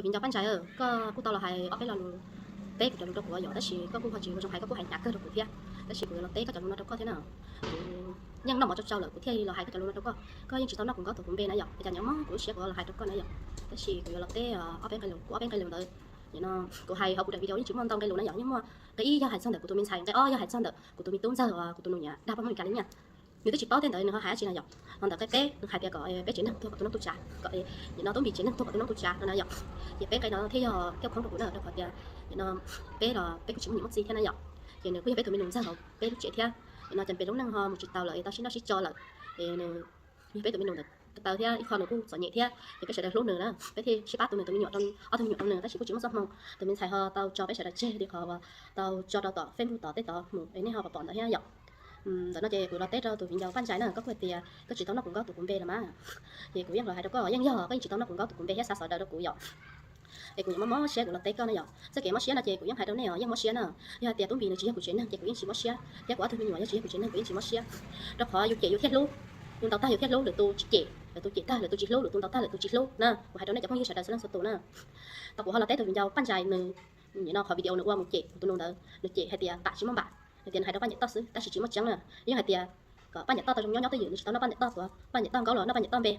Viv ncaus Paj Ntsais, koj kuj tau los hais ob peb lo lus, teb kuv cov lus rau kuv yom, tab sis koj kuj ho tsis ua zoo hais, koj kuj hais hnyav kawg rau kuv thiab. Tab sis kuv yuav los teb koj cov lus no rau koj thiab na. Kuv yeej noj mov tsau tsau lawm kuv thiaj li los hais koj cov lus no rau koj. Koj yeej tsis tau noj kuv nkaub tuav kuv npe na yom, es cas nyob mob kuv lub siab kuv los hais rau koj na yom. Tab sis kuv yuav los teb ob peb nqe lus, kuv ob peb nqe lus ntawd. Nim no kuv hais hauv kuv daim video yeej tsis muaj ntau nqe lus na yom, yeej muaj nqe ib yog hais txog ntawm kuv tus me ntxhais, nqe ob yog hais txog ntawm kuv tus me tub ntxawg uas kuv tus nus nyiam dag poj Hmoob Mes Kas li nyiaj. Nws twb tsis paub tej ntawd nws ho hais dab tsi na yom. Los ntawm nqe peb nws hais tias kom peb tsev neeg tuag kom tub noob tub tsav, kom nim no Tub Npis tsev neeg tuag kom tub noob tub tsav no na yom. Ces peb nqe no thiaj yog kiaj khoob rau kuv na, rau qhov tias nim no peb los peb kuj tsis muaj niam muaj txiv thiab na yom. Ces nws kuj yog peb tus me nus ntxawg hauv peb lub tsev thiab. Nim no cas npe lub neej ho mus tsis tau lawm es tau sib nrauj sib tso lawm, es nws yog peb tus me nus ntawm taw thiab ib qho nws kuj txom nyem thiab, ces peb sawv daws hlub nws na, peb thiaj sib pab tu nws tus me nyuam, ob tug me nyuam rau nws, tab sis kuj tsis muaj txoj hmoo. Tus me ntxhais ho tau tso peb sawv daws tseg li qhov uas tau tso rau tom Facebook tom tej tod mus es nej ho pom pom ntawd thiab yom. Ntawm no ces kuv los teb rau tus viv ncaus Paj Ntsais na, koj kuj hais tias koj tsis tau noj kuv nkaub tuav kuv npe los mas. Ces kuv yeej los hais rau koj, yeej yog koj yeej tsis tau noj kuv nkaub tuav kuv npe thiab xa sawv daws rau kuv yom. Es kuv yeej mob mob siab kuv los teb koj na yom. Txoj kev mob siab no ces kuv yeej hais rau nej os, yeej mob siab na. Yog hais tias Tub Npis nws tsis yog kuv tsev neeg ces kuv yeej tsis mob siab, thiab kuv ob tug me nyuam yog tsis yog kuv tsev neeg kuv yeej tsis mob siab. Rau qhov yus cem yus thiaj hlub, yus ntaus tag yus thiaj hlub, lwm tus tsis cem lwm tus cem tag, lwm tus tsis hlub lwm tus ntaus tag lwm tus tsis hlub na. Kuv hais rau nej cov phooj ywg sawv daws xwb leej txhua tus na. Tau kuv ho los teb tus viv ncaus Paj Ntsais nws, nim no qhov video nws ua mus cem kuv tus nus ntawd, nws cem hais tias npam tsis muaj npam, hais tias nws hais rau Paj Ncaim Toj xwb tab sis tsis muaj tseeb na. Yeej hais tias kom Paj Ncaim Toj tau zoo nyob nyob twj ywm, nws tsis tau noj Paj Ncaim Toj tuav, Paj Ncaim Toj nkaub los noj Paj Ncaim Toj npe.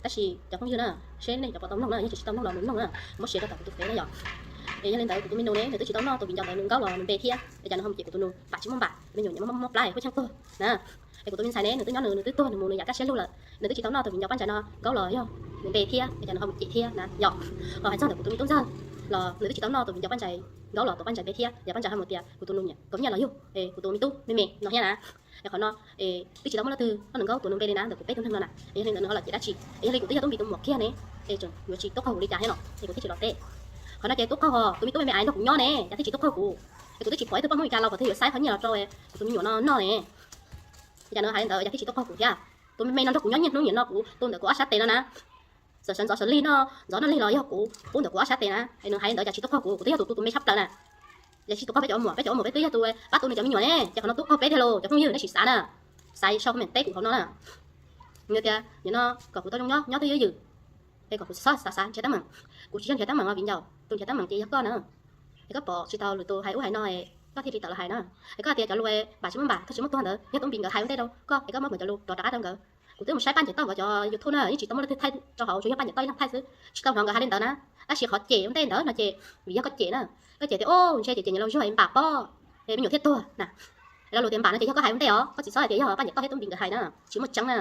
Tab sis cov phooj ywg na, seb nej cov puas tau mloog na, yog tsis tau mloog los mus mloog na, muab share rau tom kuv tus fev na yom. Es yog li ntawd kuv tus me nus ne nws twb tsis tau noj tus viv ncaus ntawd nws nkaub los nws npe thiab, es cas nws ho mus cem kuv tus nus npam tsis muaj npam, me nyuam niam muaj muaj plab puab cheej tuag na. Es kuv tus me ntxhais ne nws twb nyob nws, nws twb tuag nws mus nws yam kaj siab lug lawm, nws twb tsis tau noj tus viv ncaus Paj Ntsais no nkaub los yog nws npe thiab, es cas nws ho mus cem thiab na yom. Ho hais txog ntawm kuv tus me tub ntxawg los nws twb tsis tau noj tus viv ncaus Paj Ntsais nkaub los tuav Paj Ntsais npe thiab, yog Paj Ntsais ho mus tias kuv tus nus nyiam kom nyiaj los yug es kuv tus me tub me me no thiab na. Es qhov no twb tsis tau muaj leej twg noj nws nkaub tuav nws npe li na ntawm kuv peb tug neeg no na. Es yog li ntawd nws ho los cem dab tsi? Es yog li kuv twb yog Tub Npis tus muam kiag ne, es tseem yuav tsis tub qaug kuv li cas thiab no, es kuv thiaj tsis los teb. Qhov no ces tub qaug os, tus me tub me me ais nrog kuv nyob ne cas thiaj tsis tub qaug kuv. Es kuv twb tsis pom ib tug poj Hmoob Mes Kas los kuv thiaj yuav xaib qhov nyiaj los rau kuv tus me nyuam no noj ne. Es cas nws hais li ntawd cas thiaj tsis tub qaug kuv thiab? Tus me me no nrog kuv nyob niaj hnub niam no kuv tu ntawm kuv ob sab tes no na. Txawm sawv ntxov sawv lig no, ntxov noj lig los yog kuv pub ntawm kuv ob sab tes na. Es nws hais li ntawd cas tsis tub qaug kuv, kuv twb yog tus tu tus me tshaj plaws na. Cas tsis tub qaug peb cov muam, peb cov muam peb twb yog tus pab tu nws cov me nyuam ne, ces qhov no tub qaug peb tiag lauj cov phooj ywg, nej sim xav na. Xav sau comment teb kuv hauv no na. Nws tias nim no kom kuv tau zoo nyob, nyob twj ywm, es kom kuv txhob xav xav nrhiav teeb meem. Kuv tsis yog nrhiav teeb meem os viv ncaus, tus nrhiav teeb meem ces yog koj na. Es koj pom tsis tau lwm tus hais ub hais no, koj thiaj li tawm los hais na. Es koj tias cov lus npam tsis muaj npam, tag tsis muaj tuag ntawd yog Tub Npis nkawd hais ua ntej rau koj, es koj muab kuv cov lus rov rov qab rau nkawd. Kuv twb mus saib Paj Ncaim Toj nkawd cov YouTube na, yeej tsis tau muaj leej twg thaij rau hauv, tsuas yog Paj Ncaim Toj ib leeg thaij xwb. Tsis tau hnov nkawd hais li ntawd na. Tab sis qhov cem ua ntej ntawd no ces vim yog koj cem na. Koj cem tias, o, ntshe cem cem nyias laus zog es npam pob, es me nyuam thiaj tuag na. Lo lus tias npam no ces yog koj hais ua ntej os, koj tsis txhob hais tias yog Paj Ncaim Toj thiab Tub Npis nkawd hais na. Tsis muaj tseeb na.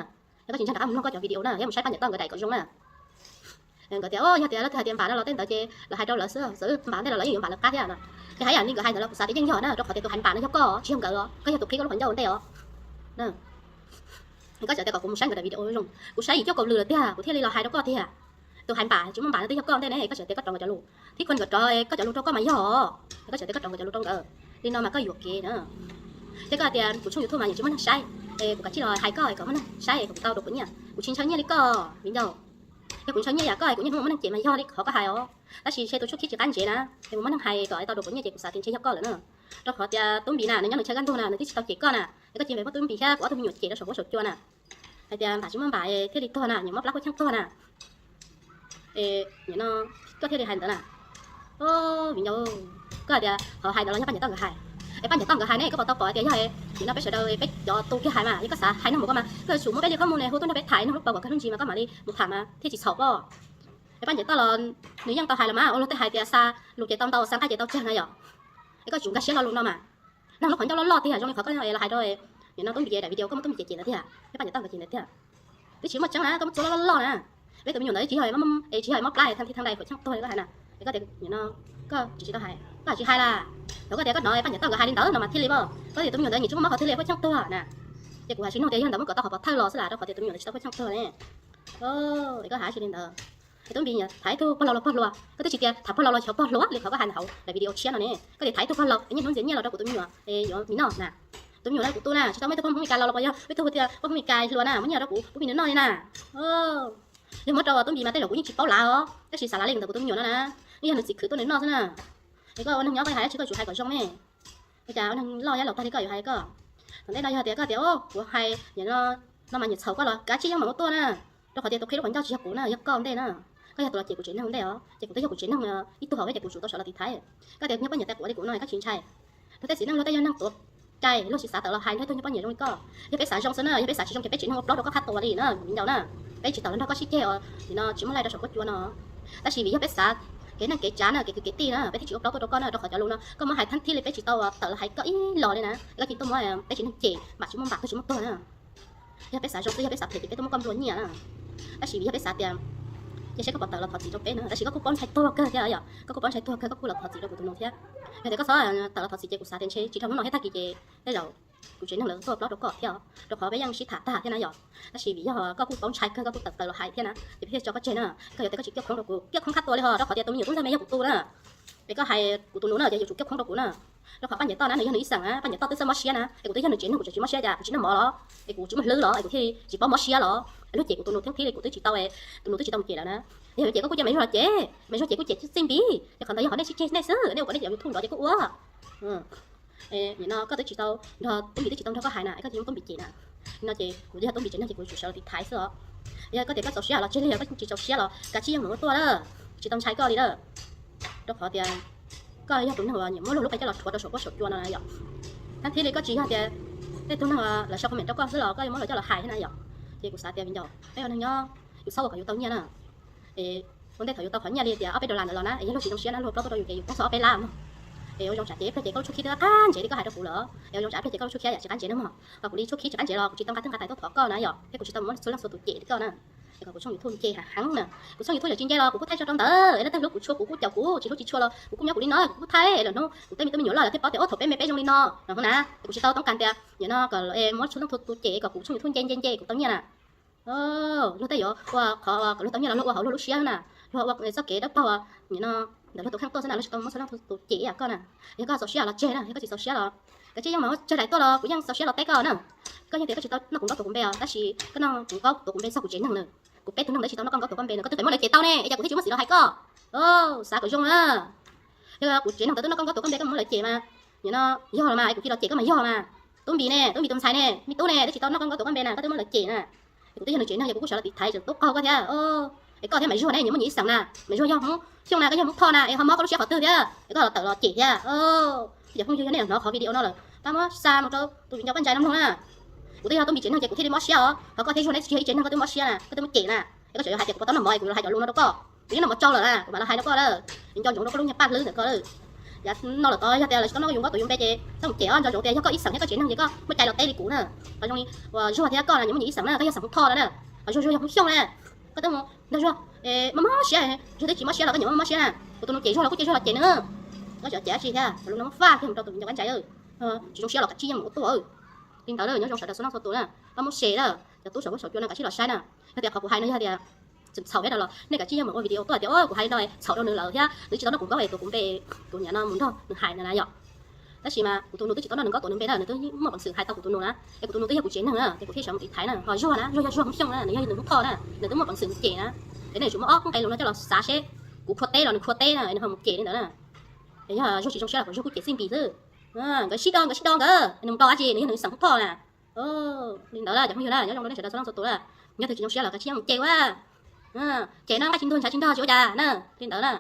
Es koj tsis ntseeg rov qab mus mloog koj cov video na, thiab mus saib Paj Ncaim Toj nkawd daim kom zoo na. Nkawd tias, o, yog tias leej twg hais tias npam no los tej ntawd ces lawv hais rau lawv xwb, txawm wb npam ntej los lawv yeej yuav npam lawv qab thiab no. Ces hais yam li nkawd hais ntawd los kuv xav tias yeej yog na, rau qhov tias tus hais npam no yog koj, tsis yog nkawd os, koj yog tus qhib koj lub qhov ncauj ua ntej os. Koj txawm tias kom kuv mus saib nkawd daim video zoo, kuv saib yim cuaj kaum lwm lawm tiag kuv thiaj li los hais rau koj tiag. Tus hais npam tsis muaj npam no twb yog koj ntej ne, koj txawm tias koj rov nkawd cov lus, thib khua nkawd rov, koj cov lus rau koj mas yog, koj txawm tias koj rov nkawd cov lus rau nkawd. Li no mas koj yuam kev na. Thiab koj tias kuv tshooj YouTube mas yeej tsis muaj neeg saib, es kuv kav tsij los hais koj es kom muaj neeg saib es kom kuv tau dua kuv nyiaj. Kuv tsis ntshaw nyiaj li koj viv ncaus. Yog kuv ntshaw nyiaj yam koj es kuv yeej muaj neeg cem mas yog li qhov koj hais os. Tab sis ntshe tus tshuaj khib tsis qab ntsev na, es kuv muaj neeg hais kom tau dua kuv nyiaj ces kuv xav tias ntshe yog koj lawm na. Rau qhov tias Tub Npis na nws nyob nws chaw kaj ntug na, nws twb tsis tau cem koj na, es koj cia li muab Tub Npis thiab kuv ob tug me nyuam cem rau saum huab saum cua na. Hais tias npam tsis muaj npam thiaj li tuag na, nyias mob plab kuj cheej tuag na. Es nim no koj thiaj li hais ntawd na. Viv ncaus, koj hais tias qhov hais ntawd los yog Paj Ncaim Toj nkawd hais. Es Paj Ncaim Toj nkawd hais ne, koj puas tau pom tias yog, nim no peb sawv daws peb cov tu kiag hais mas, yog koj xav hais neeg mus koj mas koj yuav tsum muab peb li qhov muag ne hu tuaj nrog peb tham, neeg lub paus kom koj lub ntsis mas koj mam li mus tham mas thiaj tsis txhaum pob. Es Paj Ncaim Toj los nws yeej tau hais los mas, ua luag tej hais tias xa lus ces tau ntau, xa nqaij ces tau tsawg na yom. Es koj tsum nkag siab lo lus no mas. Neeg lub qhov ncauj loj loj tiag, zoo li qhov koj los hais rau nim no Tub Npis daim video koj muab Tub Npis cem ntawd tiag, thiab Paj Ncaim Toj nkawd cem ntawd tiag. Twb tsis muaj tseeb na, koj muab txuas loj loj loj na. Peb tus me nyuam ntawd tsis yog, tsis yog mob plab thaj thib thaj nqaij phuam cheej tuag li koj hais na. Es koj tias nim no koj tsis tsis tau hais, koj tsis hais las. Thaum koj tias koj hnov Paj Ncaim Toj nkawd hais li ntawd no mas thiaj li pob. Koj tias tus me nyuam ntawd nyias tsis muaj mob qhov twg li phuam cheej tuag na. Ces kuv hais tsis nug tias yog ntawd muab kom tau qhov pov thawj los xwb las, rau qhov tias tus me nyuam ntawd tsis tau phuam cheej tuag ne. Es koj hais tsis li ntawd. Es Tub Npis nyiam tham ib tug pog laus los pog hluas, koj twb tsis tias tham pog laus los xyov pog hluas li qhov koj hais ntawm hauv daim video tshiab no ne. Koj tias tham ib tug pog laus es niaj hnub ntxias nyiaj los rau kuv tus me nyuam es yuav mis noj na. Tus me nyuam no kuv tu na, tsis tau muaj ib tug poj Hmoob Mes Kas laus los puas yog ib tug tias poj Hmoob Mes Kas hluas na muab nyiaj rau kuv pub pim nws noj li na. Yog muab rau Tub Npis mas tej zaum kuv yeej tsis paub lav os, tab sis xav lav li ntawm kuv tus me nyuam no na, yeej yog nws txiv khwv tuaj nws noj xwb na. Es koj ua neeg nyob koj hais dab tsi koj tsum hais kom zoo ne. Ua cas ua neeg loj yab laus tag li koj yuav hais koj? Thaum ntej no yog tias koj tias kuv hais no mas nyiam txhaum koj los kav tsij yeej mam ua tuaj na, rau qhov tias tus qhib lub qhov ncauj tsis yog kuv na, yog koj ua ntej na. Koj yog tus los cem kuv tsev neeg ua ntej os, ces kuv twb yog kuv tsev neeg ib tug hauv thiab ces kuv tsum tau sawv los tiv thaiv. Koj tias nyuag poj niam tais quav li kuv no koj tsis ntshai. Luag tej txiv neej luag tej yog neeg tuav cai luag tsis xav tawm los hais nrog ib tug nyuag poj niam zoo li koj. Yog peb xav zoo xwb na, yog peb xav tsis zoo ces peb tsis neeg ua plaub rau koj qab tua li na, viv ncaus na. Peb tsis tawm los nrog koj sib ceg uas nim no tsis muaj laij rau saum kuab cua no. Tab sis vim yog peb xav kev neej kev tsav na, kev kwv kev tij na, peb thiaj tsis ua plaub tuaj rau koj na, rau qhov cov lus no koj muab hais thab thib li peb tsis tau tawm los hais koj ib los li na, koj cia li tuaj muab peb tsev neeg cem mam tsis muaj npam tuag tsis muaj tuag na. Yog peb xav zoo xwb, yog peb xav phem ces peb tuaj muab koj nplua nyiaj na. Tab sis vim yog peb xav tias cia seb koj puas tawm los thov txim rau peb na, tab sis koj kuj paub ntshai tuag kawg thiab yom, koj kuj paub ntshai tuag kawg, koj kuj los thov txim rau kuv tus nus thiab. Yog tias koj txhob tawm los thov txim ces kuv xav tias ntshe tsis dhau hnub no thiab tag kis ces tej zaum kuv tsev neeg lawv tuaj plaub rau koj thiab os, rau qhov peb yeej sib tham tag thiab na yom. Tab sis vim yog koj kuj paub ntshai kawg, koj kuj tawm plaws los hais thiab na, ces peb thiaj tso koj tseg na, koj yog tias koj tsis kiaj khoob rau kuv, kiaj khoob qab tua li ho, rau qhov tias tus me nyuam tub ntxawg me yog kuv tus na. Es koj hais kuv tus nus na ces yuav tsum kiaj khoob rau kuv na. Rau qhov Paj Nyiam Toj na nws yog nws ib xeem na, Paj Nyiam Toj twb txawj mob siab na, es kuv twb yog nws tsev neeg kuv tseem tsis mob siab cas, kuv tsis noj mov los, es kuv tsis muaj hlwb los, es luag cem kuv tus nus thiab thiab li kuv twb tsis tau, tus nus twb tsis tau mus cem lawm na. Yog yuav cem koj kuj cia Maiv Zuag los cem, Maiv Zuag cem kuj cem txij Npis, ces qhov ntawd yog qhov nej sib ceg nej xwb, nej ua kom nej cov YouTube nrov ces kuj ua. Nim no koj twb tsis tau nrog Tub Npis, twb tsis tau nrog koj hais na, es koj cia muab Tub Npis cem na. Nim no ces kuv yog Tub Npis tsev neeg ces kuv tsum sawv los tiv thaiv xwb os. Yog koj tias koj txaus siab los tseg li, yog koj tsis txaus siab los kav tsij yeej mus ua tuaj lawm, tsis tau ntshai koj li lawm. Rau qhov tias koj yog tus neeg uas nyiam muab luag lub paj coj los rhuav rau saum kuab saum cua no na yom. Thab thib li koj tsis yog tias tej tug neeg lawv sau comment rau koj xwb los koj yuav muab luag coj los hais thiab na yom. Ces kuv xav tias viv ncaus peb ua neeg nyob yus txhob ua kom yus tau nyiaj na. Es ua ntej thaum yus tau qhov nyiaj li tias ob peb dollar ntawd los na, es yog luag tsis zoo siab na, luag plaub tuaj rau yus ces yus poob xwb ob peb lab mog. Es ua zoo tsam ces ib pliag ces koj lub tshuab khib twb qab ntsev li koj hais rau kuv lawm, es ua zoo tsam ib pliag ces koj lub tshuab khib yam tsis qab ntsev na mog. Ho kuv li tshuab khib tsis qab ntsev los kuv tsis tau nqa twb nqa tais tuaj thov koj na yom, thiab kuv tsis tau muab txhua leej txhua tus cem li koj na. Es kom kuv tshooj YouTube nce heev heev na, kuv tshooj YouTube yam tsis nce los kuv kuj thaij tso rau ntawd, es leej twg hlub kuv tshua kuv kuj caum, kuv tsis hlub tsis tshua los kuv kuj nyob kuv li no kuv kuj thaij, lwm hnub kuv tej me tub me nyuam loj lawm thiaj paub tias ub thaum peb me peb zoo li no no na. Kuv tsis tau toob kas tias nim no kom muab txhua leej txhua tus cem kom kuv tshooj YouTube nce nce nce kuv tau nyiaj na. Luag tej yuav ua qhov kom luag tau nyiaj los luag ua hauv luag lub siab na, luag ua txoj kev dawb paug nim no ntawm luag tus kheej tuaj xwb na, luag tsis tau muab txhua leej txhua tus cem ib yam koj na. Yog koj txaus siab los tseg na, yog koj tsis txaus siab los kav tsij yeej mas muab tsawg daim tuaj los kuv yeej txaus siab los teb koj na. Koj yog tias koj tsis tau noj kuv nkauj tuav kuv npe os, tab sis koj noj kuv nkauj tuav kuv npe txog kuv tsev neeg na. Kuv peb tug neeg twb tsis tau noj koj nkauj tuav koj npe no koj twb pheej muab lawv cem tau ne, es cas kuv thiaj tsis muaj xiv los hais koj? Xav kom zoo na. Yog kuv tsev neeg twb noj koj nkauj tuav koj npe koj muab lawv cem mas, nim no yog los mas es kuv cia los cem koj mas yog mas. Tub Npis ne, Tub Npis tus ntxhais ne, me tub ne twb tsis tau noj koj nkauj tuav koj npe na koj twb muab lawv cem na. Kuv twb yog nws tsev neeg ces kuv kuj sawv los tiv thaiv tseem tub qaug koj thiab. Es koj thiab Maiv Zuag ne nyias muaj nyias ib xeem na, Maiv Zuag yog Hmoob Xyooj na koj yog Hmoob Thoj na es ho mob koj lub siab qhov twg thiab es koj los tawm los cem thiab. Yog phooj ywg yog nej hnov qhov video no lawm pab muab xa mus rau tus viv ncaus Paj Ntsais no mloog na. Kuv twb yog Tub Npis tsev neeg ces kuv thiaj li mob siab os, ho koj thiab Zuag neb tsis yog ib tsev neeg koj twb mob siab na, koj twb muab cem na. Es koj tseem yuav hais tias kuv puas tau noj mov es kuv yuav hais cov lus no rau koj. Kuv yeej noj mov tsau lawm na, kuv mam los hais rau koj lawm. Nco ntsoov rau koj lub niag paj hlwb ntawm koj lawm. Yav no lawm tod yog tias lawv tsis tau noj yus nkauj tuav yus npe ces txhob mus cem os, nco ntsoov tias yog koj ib xeem thiab koj tsev neeg ces koj muaj cai los teb li kuv na. Qhov zoo li uas Zuag thiab koj no nyias muaj nyias ib xeem na, koj yog xeem Hmoob Thoj no na, ho Zuag Zuag yog Hmoob Xyooj na. Koj twb mus nrog Zuag mob mob siab, Zuag twb tsis mob siab los koj nyiam mob mob siab na. Kuv tus nus cem Zuag los kuj cia Zuag los cem na. Koj tseem cem dab tsi thiab, cov lus no muab faj kiag mus rau tus viv ncaus Paj Ntsais. Tsis zoo siab los kav tsij yeej mus ua tuaj. Li ntawd na, nyob zoo sawv daws txhua leej txhua tus na, pab muab share na, cov tub saum huab saum cua no kav tsij los saib na. Yog tias qhov kuv hais no yog tias txhaum thiab los nej kav tsij yeej mus ua video tuaj tias kuv hais li no txhaum rau nws lawm thiab nws tsis tau noj kuv nkauj es tuav kuv npe, kuv niam no mus nrog nws hais no na yom. Tab sis mas kuv tus nus twb tsis tau noj nws nkauj tuav nws npe na, nws twb muaj peev xwm hais tau kuv tus nus na. Es kuv tus nus twb yog kuv tsev neeg na, ces kuv thiaj sawv mus tiv thaiv na. Ho Zuag na, Zuag yog Zuag Hmoob Xyooj na, nws yog nws Hmoob Thoj na, nws twb muaj peev xwm mus cem na. Es nej yuav tsum muab ob qee lus no coj los xav seb kuv khuv teb los nws khuv teb na, nws ho mus cem li ntawd na. Es yog Zuag tsis zoo siab los kom Zuag kuj cem Txij Npis xwb. Nkawd sib do, nkawd sib do nkawd, nws mus nrau dab tsi, nws yog nws xeem Hmoob Thoj na. Li ntawd na cov phooj ywg na, nyob zoo rau nej sawv daws txhua leej txhua tus na. Nyob twg tsis zoo siab los kav tsij yeej mus cem ua, cem no nqaij tsis ntuag ntshav tsis nrog tsis ua cas na. Li ntawd na.